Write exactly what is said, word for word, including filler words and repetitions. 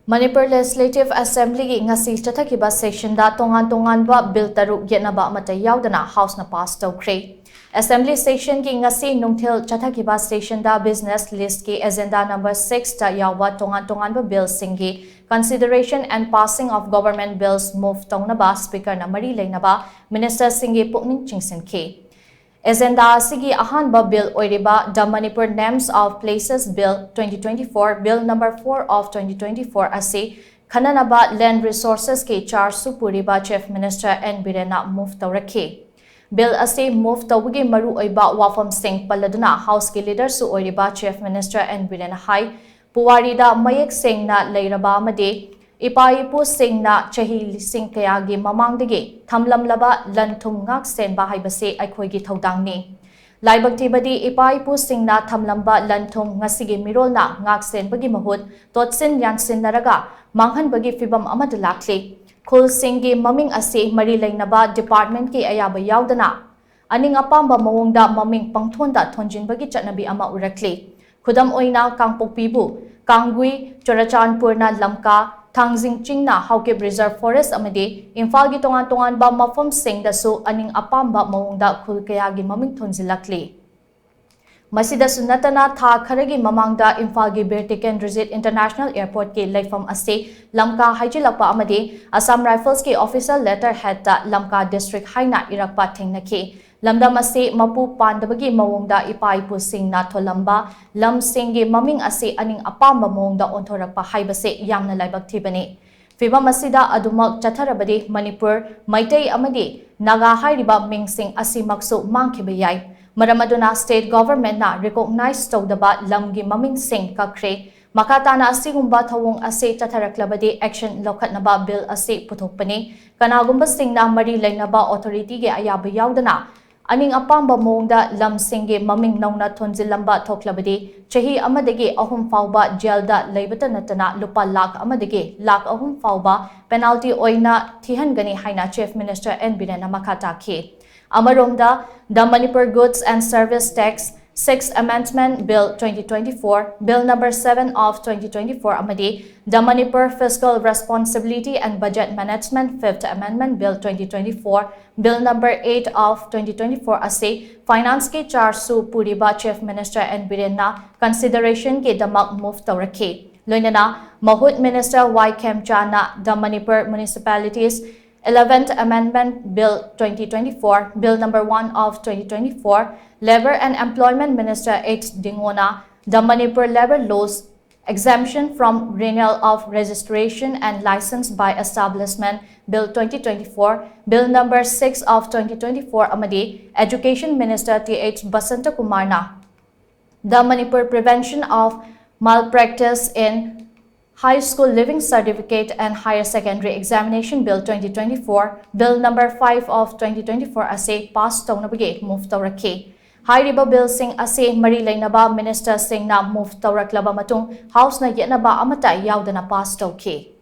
Manipur Legislative Assemblyꯒꯤ ꯉꯁꯤ ꯆꯠꯊꯈꯤꯕ sessionꯗ ꯇꯣꯉꯥꯟ ꯇꯣꯉꯥꯟꯕ bill ꯇꯔꯨꯛ ꯌꯦꯠꯅꯕ ꯑꯃꯠꯇ ꯌꯥꯎꯗꯅ Houseꯅ pass ꯇꯧꯈ꯭ꯔꯦ꯫ Assembly sessionꯒꯤ ꯉꯁꯤ ꯅꯨꯡꯊꯤꯜ ꯆꯠꯊꯈꯤꯕ sessionꯗ business listꯀꯤ agenda number sixꯇ ꯌꯥꯎꯕ ꯇꯣꯉꯥꯟ ꯇꯣꯉꯥꯟꯕ billꯁꯤꯡꯒꯤ consideration and passing of government bills move ꯇꯧꯅꯕ Speakerꯅ ꯃꯔꯤ ꯂꯩꯅꯕ ministerꯁꯤꯡꯒꯤ ꯄꯨꯛꯅꯤꯡ ꯆꯤꯡꯁꯤꯟꯈꯤ꯫ Agenda ꯑꯁꯤꯒꯤ ꯑꯍꯥꯟꯕ bill ꯑꯣꯏꯔꯤꯕ The Manipur Names of Places Bill twenty twenty-four, Bill number four of twenty twenty-four ꯑꯁꯤ ꯈꯟꯅꯅꯕ Land Resourcesꯀꯤ chargeꯁꯨ ꯄꯨꯔꯤꯕ Chief Minister N Birenꯅ move ꯇꯧꯔꯛꯈꯤ꯫ Bill ꯑꯁꯤ move ꯇꯧꯕꯒꯤ ꯃꯔꯨꯑꯣꯏꯕ ꯋꯥꯐꯝꯁꯤꯡ ꯄꯜꯂꯗꯨꯅ Houseꯀꯤ leaderꯁꯨ ꯑꯣꯏꯔꯤꯕ Chief Minister N Birenꯅ ꯍꯥꯏ, ꯄꯨꯋꯥꯔꯤꯗ ꯃꯌꯦꯛ ꯁꯦꯡꯅ ꯂꯩꯔꯕ ꯑꯃꯗꯤ ꯏꯄꯥ ꯏꯄꯨꯁꯤꯡꯅ ꯆꯍꯤ ꯂꯤꯁꯤꯡ ꯀꯌꯥꯒꯤ ꯃꯃꯥꯡꯗꯒꯤ ꯊꯝꯂꯝꯂꯕ ꯂꯟ ꯊꯨꯝ ꯉꯥꯛ ꯁꯦꯟꯕ ꯍꯥꯏꯕꯁꯤ ꯑꯩꯈꯣꯏꯒꯤ ꯊꯧꯗꯥꯡꯅꯤ꯫ ꯂꯥꯏꯕꯛ ꯊꯤꯕꯗꯤ ꯏꯄꯥ ꯏꯄꯨꯁꯤꯡꯅ ꯊꯝꯂꯝꯕ ꯂꯟ ꯊꯨꯝ ꯉꯁꯤꯒꯤ ꯃꯤꯔꯣꯜꯅ ꯉꯥꯛ ꯁꯦꯟꯕꯒꯤ ꯃꯍꯨꯠ ꯇꯣꯠꯁꯤꯟ ꯌꯥꯟꯁꯤꯟꯅꯔꯒ ꯃꯥꯡꯍꯟꯕꯒꯤ ꯐꯤꯚꯝ ꯑꯃꯗ ꯂꯥꯛꯂꯤ꯫ ꯈꯨꯜꯁꯤꯡꯒꯤ ꯃꯃꯤꯡ ꯑꯁꯤ ꯃꯔꯤ ꯂꯩꯅꯕ departmentꯀꯤ ꯑꯌꯥꯕ ꯌꯥꯎꯗꯅ ꯑꯅꯤꯡ ꯑꯄꯥꯝꯕ ꯃꯑꯣꯡꯗ ꯃꯃꯤꯡ ꯄꯪꯊꯣꯟꯗ ꯊꯣꯟꯖꯤꯟꯕꯒꯤ ꯆꯠꯅꯕꯤ ꯑꯃ ꯎꯔꯛꯂꯤ꯫ ꯈꯨꯗꯝ ꯑꯣꯏꯅ, ꯀꯥꯡꯄꯣꯛꯄꯤꯕꯨ ꯀꯥꯡꯒꯨꯏ, ꯆꯨꯔꯆꯥꯟꯄꯨꯔꯅ ꯂꯝꯀꯥ, ꯊꯥꯡꯖꯤꯡ ꯆꯤꯡꯅ ꯍꯥꯎꯀꯤꯞ Reserve Forest ꯑꯃꯗꯤ ꯏꯝꯐꯥꯜꯒꯤ ꯇꯣꯉꯥꯟ ꯇꯣꯉꯥꯟꯕ ꯃꯐꯝꯁꯤꯡꯗꯁꯨ ꯑꯅꯤꯡ ꯑꯄꯥꯝꯕ ꯃꯑꯣꯡꯗ ꯈꯨꯜ ꯀꯌꯥꯒꯤ ꯃꯃꯤꯡ ꯊꯣꯟꯖꯤꯜꯂꯛꯂꯤ꯫ ꯃꯁꯤꯗꯁꯨ ꯅꯠꯇꯅ, ꯊꯥ ꯈꯔꯒꯤ ꯃꯃꯥꯡꯗ ꯏꯝꯐꯥꯜꯒꯤ ꯕꯤꯔ ꯇꯤꯀꯦꯟꯗ꯭ꯔꯖꯤꯠ International Airportꯀꯤ ꯂꯩꯐꯝ ꯑꯁꯤ ꯂꯝꯀꯥ ꯍꯥꯏꯖꯤꯜꯂꯛꯄ ꯑꯃꯗꯤ Assam Riflesꯀꯤ official letterheadꯇ ꯂꯝꯀꯥ district ꯍꯥꯏꯅ ꯏꯔꯛꯄ ꯊꯦꯡꯅꯈꯤ꯫ ꯂꯝꯗꯝ ꯑꯁꯤ ꯃꯄꯨ ꯄꯥꯟꯗꯕꯒꯤ ꯃꯑꯣꯡꯗ ꯏꯄꯥ ꯏꯄꯨꯁꯤꯡꯅ ꯊꯣꯜꯂꯝꯕ ꯂꯝꯁꯤꯡꯒꯤ ꯃꯃꯤꯡ ꯑꯁꯤ ꯑꯅꯤꯡ ꯑꯄꯥꯝꯕ ꯃꯑꯣꯡꯗ ꯑꯣꯟꯊꯣꯔꯛꯄ ꯍꯥꯏꯕꯁꯤ ꯌꯥꯝꯅ ꯂꯥꯏꯕꯛ ꯊꯤꯕꯅꯤ꯫ ꯐꯤꯚꯝ ꯑꯁꯤꯗ ꯑꯗꯨꯃꯛ ꯆꯠꯊꯔꯕꯗꯤ ꯃꯅꯤꯄꯨꯔ, ꯃꯩꯇꯩ ꯑꯃꯗꯤ ꯅꯥꯒꯥ ꯍꯥꯏꯔꯤꯕ ꯃꯤꯡꯁꯤꯡ ꯑꯁꯤꯃꯛꯁꯨ ꯃꯥꯡꯈꯤꯕ ꯌꯥꯏ꯫ ꯃꯔꯝ ꯑꯗꯨꯅ state governmentꯅ recognize ꯇꯧꯗꯕ ꯂꯝꯒꯤ ꯃꯃꯤꯡꯁꯤꯡ ꯀꯛꯈ꯭ꯔꯦ꯫ ꯃꯈꯥ ꯇꯥꯅ ꯑꯁꯤꯒꯨꯝꯕ ꯊꯧꯑꯣꯡ ꯑꯁꯤ ꯆꯠꯊꯔꯛꯂꯕꯗꯤ action ꯂꯧꯈꯠꯅꯕ bill ꯑꯁꯤ ꯄꯨꯊꯣꯛꯄꯅꯤ꯫ ꯀꯅꯥꯒꯨꯝꯕꯁꯤꯡꯅ ꯃꯔꯤ ꯂꯩꯅꯕ authorityꯒꯤ ꯑꯌꯥꯕ ꯌꯥꯎꯗꯅ ꯑꯅꯤꯡ ꯑꯄꯥꯝꯕ ꯃꯑꯣꯡꯗ ꯂꯝꯁꯤꯡꯒꯤ ꯃꯃꯤꯡ ꯅꯧꯅ ꯊꯣꯟꯖꯤꯜꯂꯝꯕ ꯊꯣꯛꯂꯕꯗꯤ ꯆꯍꯤ ꯑꯃꯗꯒꯤ ꯑꯍꯨꯝ ꯐꯥꯎꯕ jailꯗ ꯂꯩꯕꯇ ꯅꯠꯇꯅ ꯂꯨꯄꯥ ꯂꯥꯈ ꯑꯃꯗꯒꯤ ꯂꯥꯈ ꯑꯍꯨꯝ ꯐꯥꯎꯕ penalty ꯑꯣꯏꯅ ꯊꯤꯍꯟꯒꯅꯤ ꯍꯥꯏꯅ Chief Minister N Birenꯅ ꯃꯈꯥ ꯇꯥꯈꯤ꯫ ꯑꯃꯔꯣꯝꯗ, The Manipur Goods and Service Tax Sixth Amendment Bill twenty twenty-four, Bill Number seven of twenty twenty-four ꯑꯃꯗꯤ The Manipur Fiscal Responsibility and Budget Management Fifth Amendment Bill twenty twenty-four, Bill Number eight of twenty twenty-four ꯑꯁꯤ Finance ꯀꯤ charge ꯁꯨ ꯄꯨꯔꯤꯕ Chief Minister N Birenꯅ consideration ꯒꯤꯗꯃꯛ move ꯇꯧꯔꯛꯈꯤ꯫ ꯂꯣꯏꯅꯅ ꯃꯍꯨꯠ Minister Y Khemchandꯅ The Manipur Municipalities Eleventh Amendment Bill twenty twenty-four, Bill Number one of twenty twenty-four, Labour and Employment Minister H Dingona, the Manipur Labour Laws Exemption from Renewal of Registration and License by Establishment Bill twenty twenty-four, Bill Number six of twenty twenty-four ꯑꯃꯗꯤ Education Minister Th Basanta Kumarꯅ The Manipur Prevention of Malpractice in High School Leaving Certificate and Higher Secondary Examination Bill twenty twenty-four, Bill Number five of twenty twenty-four ꯑꯁꯤ pass ꯇꯧꯅꯕꯒꯤ move ꯇꯧꯔꯛꯈꯤ꯫ ꯍꯥꯏꯔꯤꯕ billꯁꯤꯡ ꯑꯁꯤ ꯃꯔꯤ ꯂꯩꯅꯕ ministerꯁꯤꯡꯅ move ꯇꯧꯔꯛꯂꯕ ꯃꯇꯨꯡ Houseꯅ ꯌꯦꯠꯅꯕ ꯑꯃꯠꯇ ꯌꯥꯎꯗꯅ pass ꯇꯧꯈꯤ꯫